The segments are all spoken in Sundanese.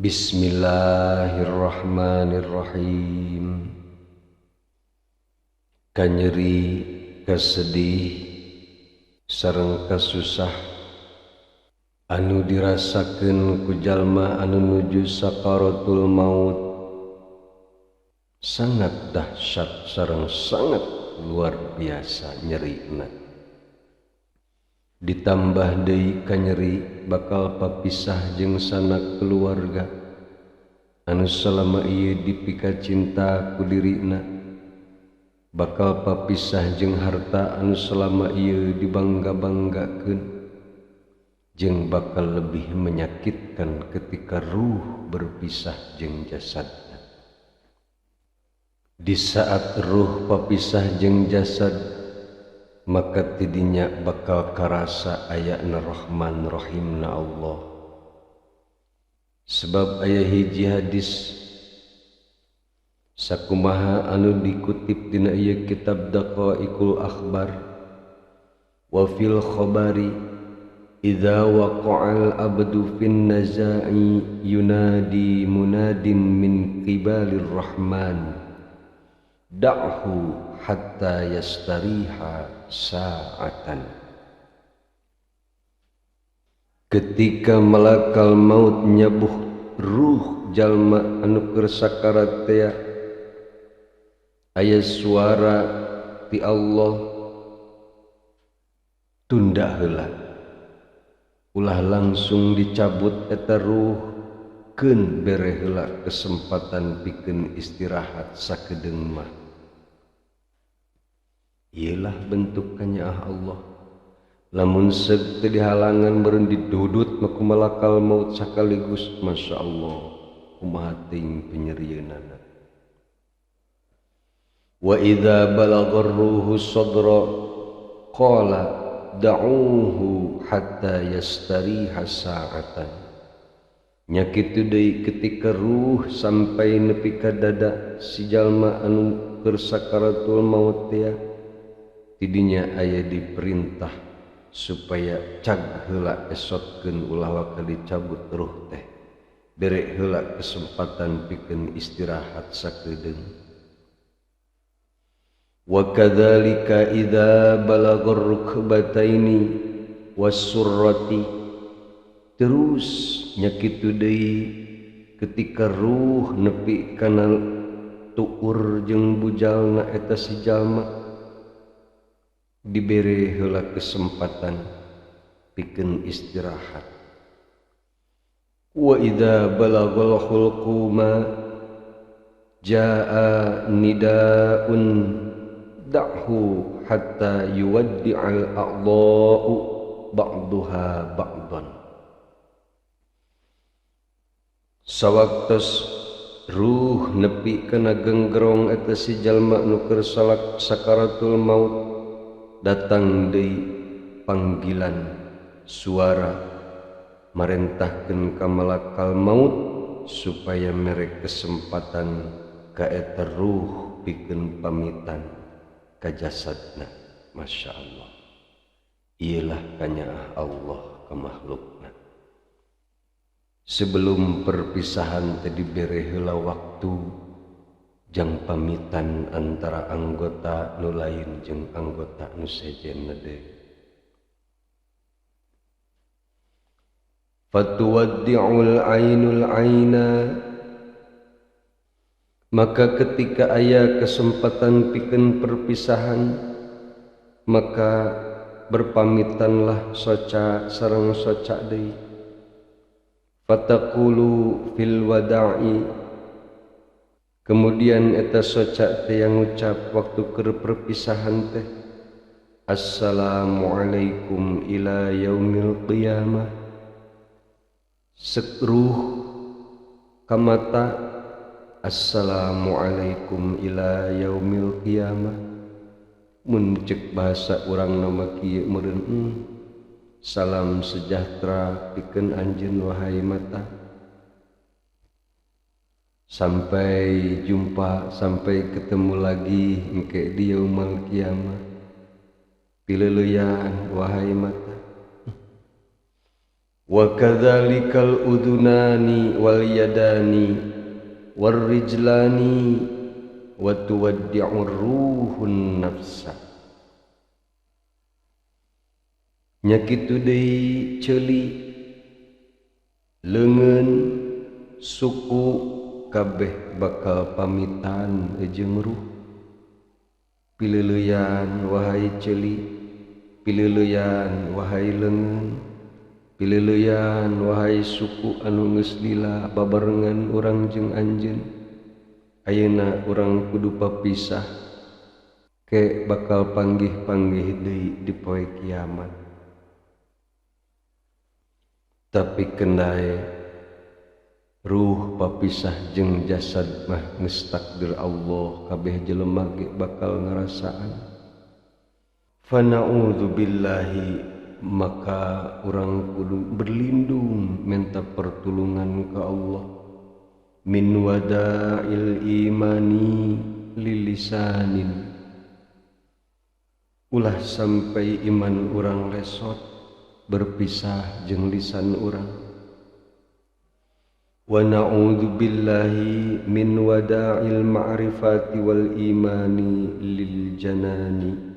Bismillahirrahmanirrahim. Kanyeri, kasedih, sareng kasusah anu dirasakeun ku jalma anu nuju sakaratul maut sangat dahsyat sareng sangat luar biasa nyerina. Ditambah deui kanyeri bakal papisah jeung sanak keluarga anu salama ieu dipika cinta ku dirina, bakal papisah jeung harta anu selama ieu dibangga-banggakeun, jeung bakal lebih menyakitkan ketika ruh berpisah jeung jasadna. Di saat ruh papisah jeung jasad, maka tidinya bakal karasa ayana Rahman Rahimna Allah. Sebab aya hiji hadis sakumaha anu dikutip dina ieu kitab Daqaiqul Akhbar, wa fil khabari idza waqa'al abdu fin naza'i yunadi munadin min qibalir rahman da'hu hatta yastariha sa'atan. Ketika malakal maut nyabuh ruh jalma anu keur sakarat teh, aya suara ti Allah, tunda heula, ulah langsung dicabut eta ruh, keun bere heula kesempatan pikeun istirahat sakedeung mah. Iyalah bentuk kanyaah Allah. Lamun seug teu dihalangan meureun didudut mah ku malakal maut sakaligus. Masya Allah, kumaha teuing penyerieunana. Wa idza balagar ruhu sadra qala da'uhu hatta yastariha sa'atan. Nya kitu deui ketika ruh sampai nepi ka dada si jalma anu keur sakaratul maut teh, tidinya aya diperintah supaya cag heula esotkeun ulah waka dicabut ruh teh, bere heula kesempatan pikeun istirahat sakedeung. Wa kadzalika idza balagar rukbataini wasurrati. Terus nya kitu deui ketika ruh nepi kana tuur jeung bujalna eta si jalma, dibere heula kesempatan pikeun istirahat. Wa idza balagal hulquma jaa nidaun da'hu hatta yuwaddi'al a'dha'u ba'duha ba'dan. Sawaktos ruh nepi kana genggerong eta si jalma nu keur sakaratul maut, datang deui panggilan suara marentahkeun ka malakal maut supaya mere kesempatan ka eta ruh pikeun pamitan ka jasadna. Masya Allah, iyalah kanyaah Allah ka makhlukna. Sebelum perpisahan teh dibere heula waktu jang pamitan antara anggota nu lain jeung anggota nu sejenna deui. Fatuwaddi'ul ainul aina. Maka ketika aya kesempatan pikeun perpisahan, maka berpamitanlah soca sareng soca deui. Fataqulu fil wada'i. Kemudian eta soca teh yang ngucap waktu keur perpisahan teh, assalamualaikum ila yaumil qiyamah. Sekruh kamata, assalamualaikum ila yaumil qiyamah. Mun cek bahasa urang nama kieu meureun, salam sejahtera pikeun anjeun wahai mata. Sampai jumpa, sampai ketemu lagi engke di yaumul kiamah. Pileuleyan wahai mata. Wa kadzalikal udunani wal yadani war rijlani wa tuwaddi'ur ruhun nafsa. Nya kitu deui ceuli, leungeun, suku kabeh bakal pamitan jeung ruh. Pileuleyan wahai ceuli, pileuleyan wahai leungeun, pileuleyan wahai suku anu geus lila babarengan urang jeung anjeun. Ayeuna urang kudu papisah, ke bakal panggih-panggih deui di poe kiamat. Tapi kendae ruh papisah jeung jasad mah geus takdir Allah, kabeh jelema ge bakal ngarasaan. Fa na'udzubillahi, maka urang kudu berlindung minta pertulungan ka Allah min wada'il imani lilisanin. Ulah sampai iman urang lesot berpisah jeung lisan urang. Wa na'udzu billahi min wada'il ma'rifati wal imani lil janani.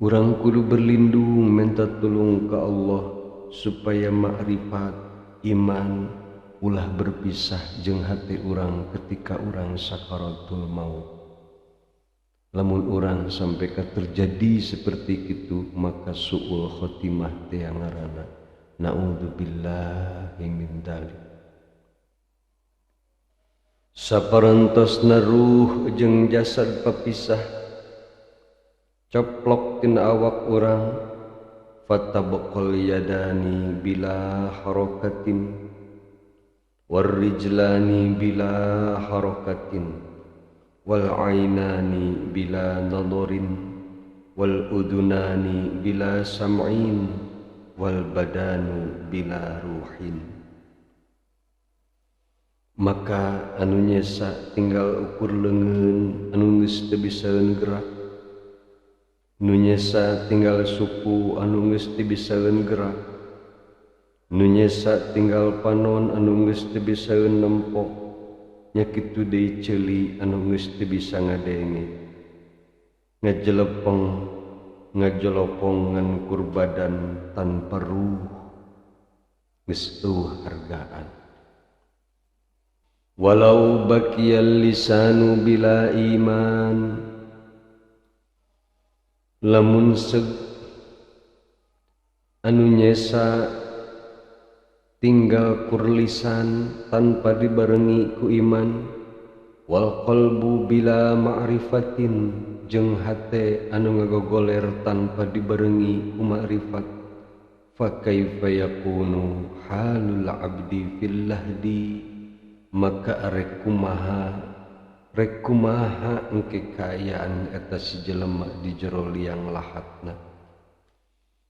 Urang kudu berlindung minta tulung ka Allah supaya ma'rifat iman ulah berpisah jeung hati urang ketika urang sakaratul maut. Lamun urang sampai ka terjadi seperti itu, maka suul khotimah teh ngaranna. Na'udzubillahi min dzalik. Saparantosna ruh jeung jasad papisah coplok tina awak urang, fatabaqal yadani bila harakatin warrijlani bila harakatin wal ainani bila nadharin wal udunani bila sam'in wal badanu bila ruhin. Maka anu nyesa tinggal ukur leungeun anu geus teu bisaeun gerak, nu nyesa tinggal suku anu geus teu bisaeun gerak, nu nyesa tinggal panon anu geus teu bisaeun nempo, nya kitu deui ceuli anu geus teu bisa ngadenge, ngajelepeng ngajelopong ngan kurbadan tanpa ruh, geus eueuh hargaan. Walau baqiyal lisanu bila iman, lamun seg anu nyesa tinggal kur lisan tanpa dibarengi ku iman, wal qalbu bila ma'rifatin, jeung hate anu ngagogoler tanpa dibarengi ku ma'rifat, fa kaifa yakunu halul abdi fil lahdi, maka arek kumaha engke kaayaan eta si jelema di jero liang lahatna.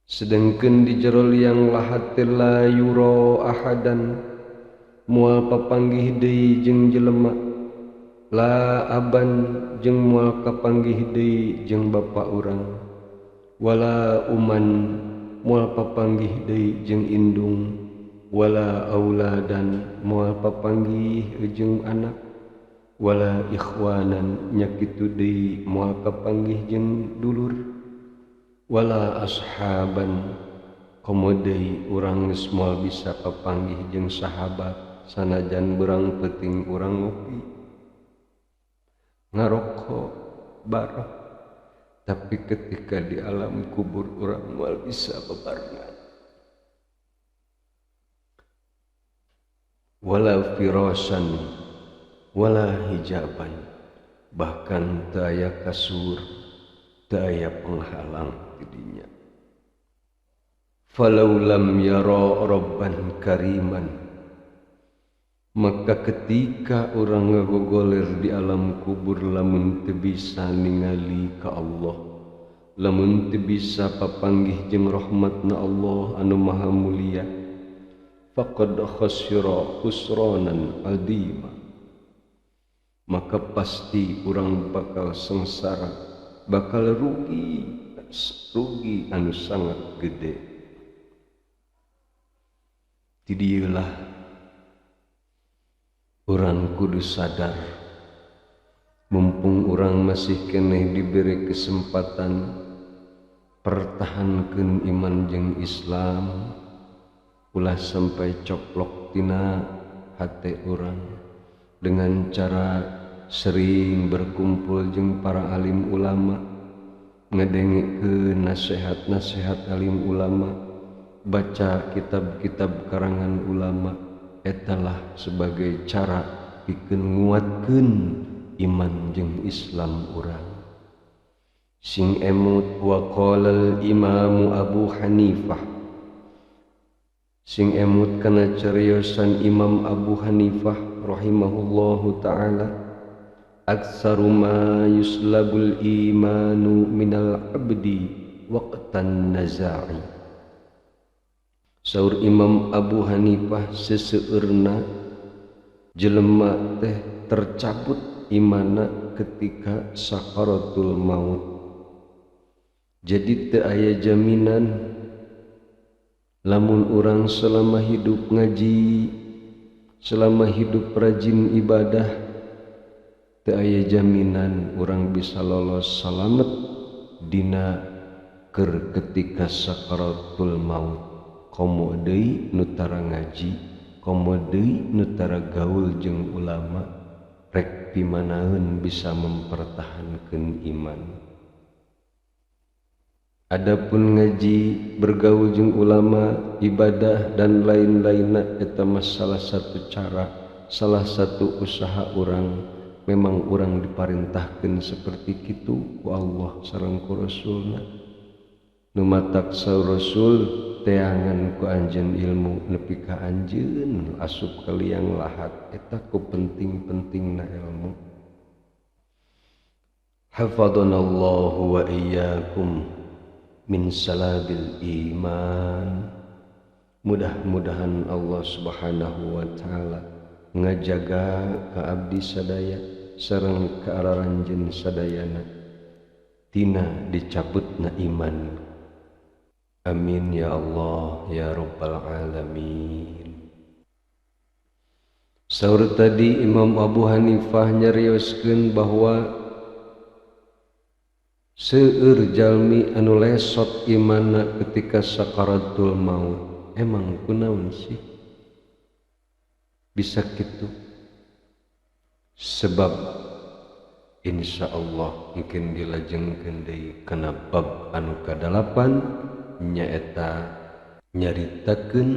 Sedangkeun di jero liang lahat teh la yura ahadan, moal papanggih deui jeung jelema, la aban jeung moal kapanggih deui jeung bapa urang, wala uman moal papanggih deui jeung indung, wala auladan moal papanggih jeung anak, wala ikhwanan nya kitu deui moal kapanggih jeung dulur, wala ashaban komo deui urang geus moal bisa papanggih jeung sahabat sanajan beurang peuting urang ngopi ngarokok bareng, tapi ketika di alam kubur urang moal bisa bebarengan. Wala firasan wala hijaban, bahkan teu aya kasur, teu aya penghalang tidinya. Falau lam yara rabban kariman, maka ketika orang ngagogoler di alam kubur lamun teu bisa ningali ka Allah, lamun teu bisa papanggih jeung rahmatna Allah anu maha mulia, faqad khasira khusranan azima, maka pasti orang bakal sengsara, bakal rugi, rugi anu sangat gede. Ti dieulah urang kudu sadar, mumpung urang masih keneh diberi kesempatan, pertahankeun iman jeung Islam, ulah sampai coplok tina hate urang, dengan cara sering berkumpul jeung para alim ulama, ngedengekeun nasihat-nasihat alim ulama, baca kitab-kitab karangan ulama. Etalah sebagai cara pikeun nguatkeun iman jeung Islam urang. Sing emut wa qala al-Imam Abu Hanifah, sing emut kana cariosan Imam Abu Hanifah rahimahullahu taala, aktsaru ma yuslabul imanu minal abdi waqtan naza'i. Saur Imam Abu Hanifah, seseueurna jelema teh tercabut imana ketika sakaratul maut. Jadi teu aya jaminan lamun urang selama hidup ngaji, selama hidup rajin ibadah, teu aya jaminan urang bisa lolos salamet dina keur ketika sakaratul maut. Komo deui nu tara ngaji, komo deui nu tara gaul jeung ulama, rek pimanaeun bisa mempertahankeun iman. Adapun ngaji, bergaul jeung ulama, ibadah dan lain-lainna, eta mah salah satu cara, salah satu usaha urang. Memang urang diparintahkeun seperti kitu ku Allah sareng ku Rasulna. Nu matak saur Rasul, teangan ku anjeun ilmu nepi ka anjeun asup ka liang lahat. Eta ku penting-pentingna ilmu. Hafadhanallahu wa iyyakum min salabil iman. Mudah-mudahan Allah Subhanahu wa taala ngajaga ka abdi sadaya sareng ka araranjeun sadayana tina dicabutna iman. Amin ya Allah ya rabbal alamin. Saur tadi Imam Abu Hanifah nyarioskeun bahwa seueur jalmi anu lesot imanna ketika sakaratul maut. Emang kunaon sih bisa kitu? Sebab insyaallah mungkin dilajengkeun deui kana bab anu kadalapan, nyaeta nyaritakeun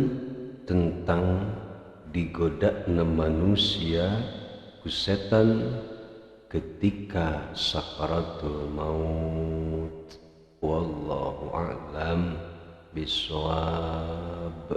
tentang digodana manusia ku setan ketika sakaratul maut. Wallahu a'lam bishawab.